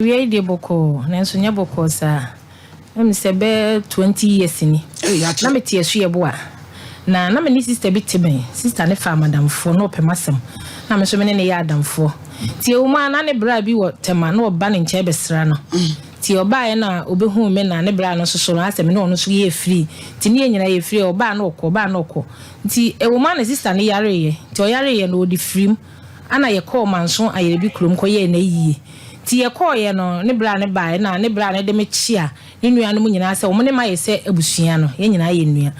Wia yi deɛ bɔkɔɔ, nanso nyɛ bɔkɔɔ saa. Na me sɛ bɛyɛ 20 years ni. Na mete Asuaboa. Na na me ne sister bi te bɛn. Sister ne fa madamfoɔ na ɔpɛ m'asɛm. Na me nso me ne ne yɛ adamfoɔ. Nti ɛwɔ mu a na ne bra bi wɔ Tema na ɔba ne nkyɛn bɛsra no. Nti ɔbaeɛ na ɔbɛhuu me na ne bra no nso so no asɛ me ne ɔno nso yɛɛ free. Nti ne yɛn nyinaa yɛ free, ɔbaa na ɔkɔ, ɔbaa na ɔkɔ. Nti ɛwɔ mu a na sister no yareeɛ. Nti ɔyareeɛ no ɔde firim. Ana yɛkɔɔ Manso Ayerɛbi kurom kɔyɛɛ n'ayie. Nti yɛkɔeɛ no, ne bra no baeɛ na ne bra no de me kyea ne nuanom nyinaa sɛ wɔn ne me ayɛ sɛ abusua no, yɛn nyinaa yɛ nua.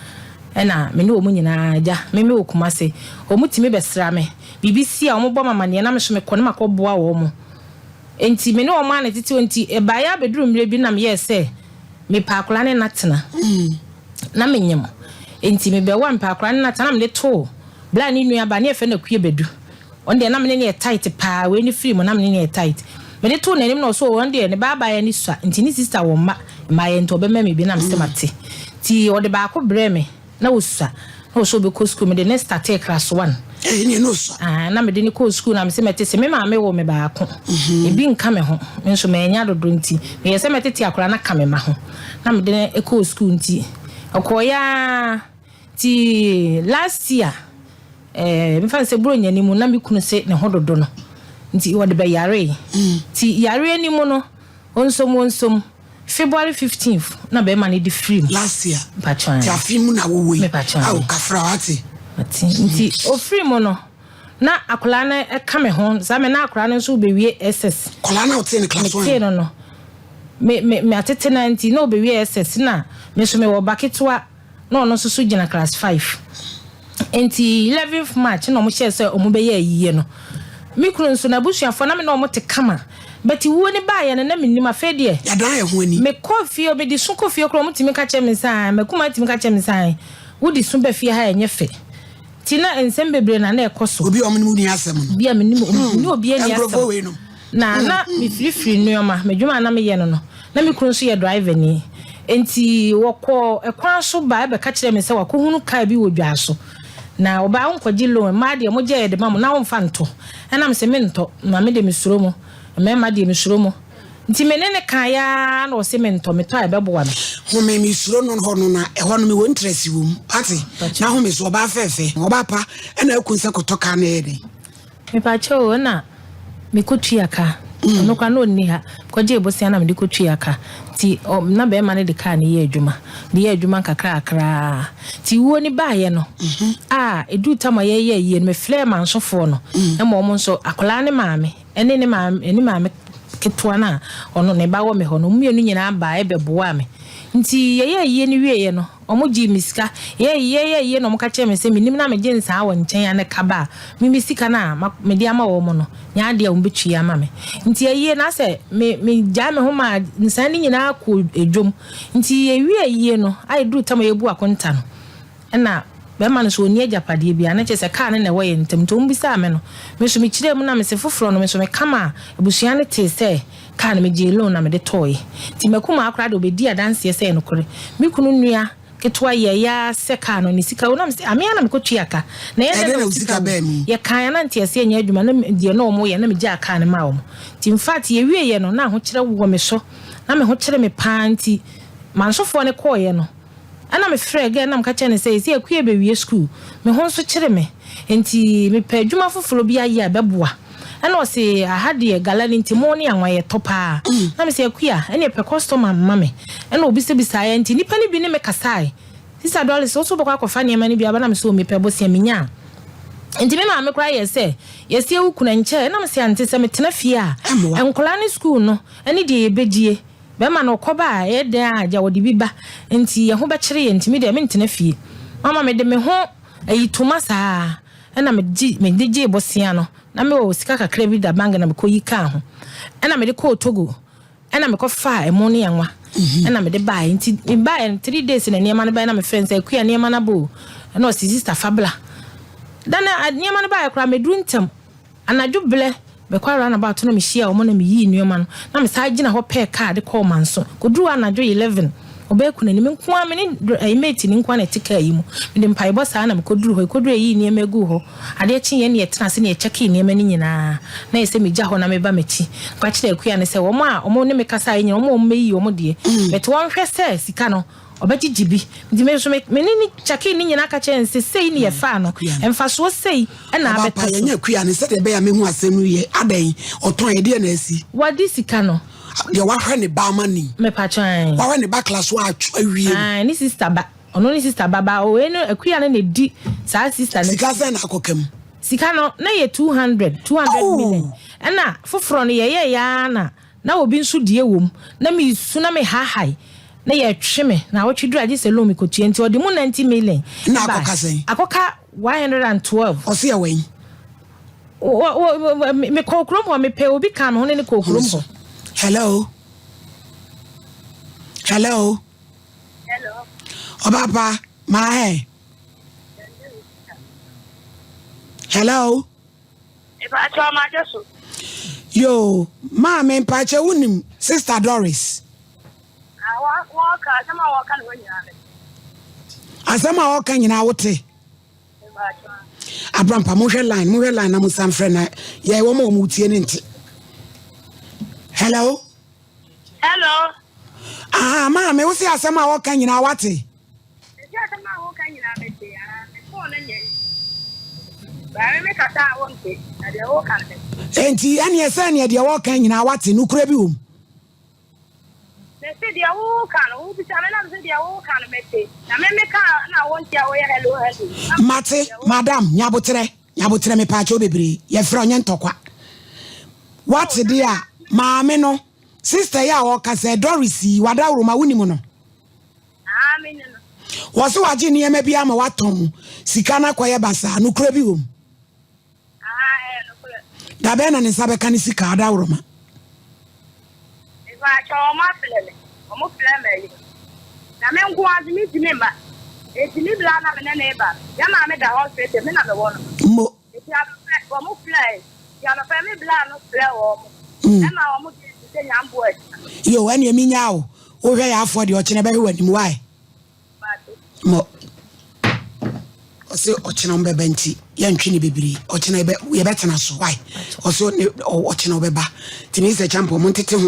Ɛna me ne wɔn nyinaa, agya, me mewɔ Kumase, wɔtumi bɛsra me. Biribi si a wɔbɔ me amaneɛ na me nso mekɔ na makɔboa wɔn. Nti me ne wɔn ara na ɛtete hɔ nti ɛbaeɛ ara bɛduruu mmerɛ bi na meyɛɛ sɛ mepɛ akwadaa ne no atena. Na menyem. Nti mebɛwo a mepɛ akwadaa ne no atena na mede too bra ne nua baa ne yɛfrɛ no Akua Badu. Ɔno deɛ na me ne no yɛ tight paa, wei no firi mu na me ne no yɛ tight. Mede too n'anim na ɔse oh ɔno deɛ ne ba abaayewa no sua nti ne sister wɔ mma mmaayɛ nti ɔbɛma me bi na mese mate. Nti ɔde baako brɛɛ me na ɔsua na ɔse ɔbɛkɔ school mede no startee class one. Ɛɛ ɛneɛ na ɔsua. Aah na mede no kɔɔ school na mese mɛte se me maame woo me baako ebi nka me ho me nso mannya dodo nti meyɛɛ sɛ mɛtete akwadaa no aka me mma ho na mede no kɔɔ school nti ɔkɔeɛ ara. Nti last year eh, mefa no sɛ Buronya no mu na me kunu se ne ho dodo no nti wɔde bɛyaree. Nti yareɛ no mu no, onsom onsom, February 15th na bɛrima no de firi mu. Last year? Mpakyɛ Nti ae. afe mu na wowɔ yi? Mepakyɛ Ao, ae. kafra wate. Mate. Nti ofiri mu no, na akwadaa no ka me ho, saa mmerɛ na akwadaa no nso rebɛwie SS. Akwadaa no a wotee no class one? Metee no no, me, me, matete no ara nti na ɔbɛwie SS na me nso mewɔ ba ketewa. na ɔno nso so gyina class five. Nti eleventh March na wɔn hyɛɛ sɛ wɔn bɛyɛ ayie no. Me kunu nso n'abusuafoɔ na me ne wɔn te kama but wuo no baeɛ no na me nim afei deɛ. Yɛadan yɛn ho ani. Me kɔ fie me de su kɔ fie koraa wɔn tumi ka kyerɛ me sɛ ae m'akumaa tumi ka kyerɛ me sɛ ae wo de su ba fie ha ɛnyɛ fɛ nti na nsɛm bebree na na ɛkɔ so. Obi a wɔn ne wo nni asɛm no. Obi a me ne me ne obiara nni asɛm. Nkurɔfoɔ wei nom. Na na mefirifiri nneɛma, m'adwuma a na meyɛ no no, na me kunu nso yɛ driverni. Enti wɔkɔɔ kwan so bae bɛka kyerɛɛ me sɛ wɔakɔhunu kaa bi wɔ dwa so. Na ɔbaa wonkɔgye loan, mmaa deɛ mogye a yɛde ma mo na womfa ntɔ. Ɛna mese mentɔ, na me deɛ mesuro mo, mmarima deɛ mesuro mo. Nti me ne no kaeɛ ara na ɔse mentɔ, metɔ a ɛbɛboa me. Home mesuro no hɔ no na ɛhɔ no mewɔ interest wɔ mu, wate? Na home so ɔbaa fɛɛfɛ, ɔbaa pa ɛna aku sɛ kɔtɔ kaa no ɛyɛ dɛn? Mepakyɛw o, nna mekotua ka. Ɔno koraa na onni ha. Mekɔgyee bosea na mede kotuaa ka. Ntsi ɔ na bɛrima no de kaa no yɛɛ adwuma. Ɔde yɛɛ adwuma nkakrakra. Ntsi wuo no baeɛ no, a eduu tam a yɛreyɛ ayie no, mefrɛɛ mansofoɔ no ma wɔn nso, akwadaa no maame ne ne maame ne maame ketewa no a ɔno ne ba wɔ me hɔ no, wɔn mmienu nyinaa baeɛ bɛboaa me. Ntsi yɛyɛɛ ayie no wieeɛ no, Wɔgyee me sika. Yɛɛ yɛɛ yie na wɔka kyerɛɛ me sɛ mennim na megye nsaa wɔ nkyɛn a na ɛka ba a, me me sika no a ma mede ama wɔn no, nyɛ adeɛ a wɔbɛtua ama me. Nti ayie no asɛ me megyae me ho maa nsaa no nyinaa kɔɔ dwam. Nti yɛwie ayie no a ɛduruu tam a yɛbu akonta no, ɛna bɛrima no nso ɔnni agyapadeɛ biara, na kyerɛ sɛ kaa no na ɛwɔ yɛn ntam. Nti wɔbisaa me no, me nso mekyerɛɛ mu na mese foforɔ no me nso meka maa abusua no tee sɛ Kaa no megyee loan na mede tɔɔe. Nti m'akumaa koraa de ɔbɛdii adanseɛ sɛ ɛyɛ nokorɛ. Me kunu nua ketewa yɛeɛ ara sɛ kaa no ne sika wom na mese ah me ara na mekɔtua ka na ɛyɛ dɛn na wo sika wom. Yɛkaeɛ a na nteaseɛ nyɛ adwuma na deɛ na wɔyɛ na megyaa kaa no maa wɔn. Nti infact yɛwieɛ no na ahokyerɛ wɔ me so na me ho kyere me paa nti mansofoɔ no kɔeɛ no Ɛna me frɛɛ girl no na meka kyerɛɛ no sɛ seesei Akua rebewie school, me ho nso kyere me nti mepɛ adwuma foforɔ bi ayɛ a ɛbɛboa. Ɛna ɔse aha deɛ gala no nti mo ne anwa yɛtɔ paa. Na mese Akua ɛneɛ pɛ customer ma me. Ɛna ɔbisabisaeɛ nti nnipa no bi ne me kasae. Sister Doris wo nso wobɛkɔ akɔfa nneɛma no bi aba na mese oo mepɛ bosea menya a. Nti me maame koraa yɛɛ sɛ yɛse wo kunu ɛnkyɛɛ na mese ante sɛ metena fie a nkwadaa no school no ɛne deɛ yɛbɛdie. Bɛrima no ɔkɔba a, ɛyɛ dɛn a agya wɔde bi ba nti yɛn ho bɛkyere yɛn nti me deɛ mentena fie. Mama mede me ho ayi toma saa ɛna megye mede gyee bosea no na mewɔ sika kakra bi da bank na mekɔyi kaa ho ɛna mede kɔɔ Togo ɛna mekɔfaa ɛmo ne anwa ɛna mede baeɛ nti mebaeɛ no 3 days na nneɛma no baeɛ na mefrɛ no sɛ Akua nneɛma no aba o ɛna ɔse sister fa bla da no nneɛma no baeɛ koraa mɛduru ntɛm. Anadwo berɛ, mekɔɔ roundabout na mehyiaa wɔn na meyii nneɛma no, na mesan gyina hɔ pɛɛ kaa de kɔɔ Manso. Kɔduruu hɔ anadwo 11. Ɔbaa kunani, me nko ara, me ne ɛyi mate no nko ara na ɛte kaa yi mu. Mede mpaebɔ saa na mekɔduruu hɔ. Yɛkɔduruu yɛyii nneɛma guu hɔ. Adeɛ kyeeɛ na yɛtenaa ase na yɛkyɛkee nneɛma no nyinaa. Na ayɛ sɛ megya hɔ na meba m'akyi. Meka kyerɛɛ Akua no sɛ wɔn a wɔne me kasaeɛ nyinaa, wɔn a wɔmmɛyii wɔn deɛ, but wɔnhwɛ sɛ sika no, ɔbɛgyegye bi. Nti me nso me me ne no kyɛkee ne nyinaa ka kyerɛɛ no sɛ sei ne yɛfaa no, mfasoɔ sei na Ɔbaa pa, abɛtɔ so. yɛnyɛ Akua no sɛdeɛ ɛbɛyɛ a mɛhu asɛm no yie. Adɛn? Ɔtɔn, ɛdeɛn na asi? Wadi sika no. Deɛ wahwɛ ne ba ama ni. Mepakyɛ ae. Wahwɛ ne ba class one awie no. Ae, ne sister ba. Ɔno ne sister ba ba wei no Akua no na edi saa sister no. Sika sɛn na akɔka mu? Sika no na yɛ 200, 200 million. Ɛna foforɔ no yɛyɛeɛ ara na na obi nso deɛ wɔ mu. Na mesu na mehahae na yɛtwe me naawɔtwe duru a gye sɛ loan mekɔtua nti ɔde mu 90 million Na bae. akɔka sɛn? Akɔka 112. Ɔse ɛwɛn? Mekɔɔ kurom hɔ, mepɛɛ obi kaa me ho ne no kɔɔ kurom hɔ. Hello. Hello. Hello. Ɔbaapa, maa hɛ. Hello. Mpakyɛ ɔmo agye so. Yoo, maame mpakyɛ wonim Sister Doris. Ah, wɔka asɛm a wɔka no hɔ nyinaa mete. Asɛm a wɔka nyinaa wote. Abrampa monhwɛ line monhwɛ line na monsan frɛ na yɛ wɔn a wɔn tie ne nte. Hello. Hello. Aha maame wosi asɛm a wɔka nyinaa wate. Esi asɛm a wɔka nyinaa mete ah me phone no nyɛ baame me kasa a wonte na deɛ wɔka no mete. Enti ɛneɛ sɛ neɛ deɛ wɔka nyinaa wate nokorɛ bi wom. Mese deɛ woka no, wobisa me na mese deɛ woka no mete, na me meka a na wonte a woyɛ hello hello. Mate madam, nyaboterɛ, nyaboterɛ mepaakyɛw bebree, yɛfrɛ wo nyɛ ntɔkwa. Wate deɛ a, maame no, sister yi a ɔkasa yi, Doris yi, wadaworoma, wonim no? Aa, menim no. Wɔse wagye nneɛma bi ama watɔn, sika no akɔyɛ basaa, nokorɛ bi wom? Ahaa, ɛyɛ nokorɛ. Da bɛn na ne nsa bɛka ne sika adaworoma? Mepakyɛw, wɔn afrɛ me. Wɔn frɛ me ayi no. Na me nko ara nso mentumi mma. Enti me bra na me ne no reba no, yɛn maame da hospital, me na mewɔ no. Mo. Enti anɔpa, wɔn frɛe. Enti anɔpa me bra no frɛɛ wɔn. Ɛma wɔn gyee di sɛ Nyame boa adwuma. Yoo, ɛneɛ menyaa wo. Wohwɛ yɛ afoɔ deɛ ɔkyena bɛhwɛ w'anim, why? Mɔ ɔse ɔkyena ɔmbɛba nti yɛntwe ne bebree ɔkyena yɛbɛtena so why ɔse ɔkyena ɔbɛba nti ne sɛ kyampɔ mo ntete ho.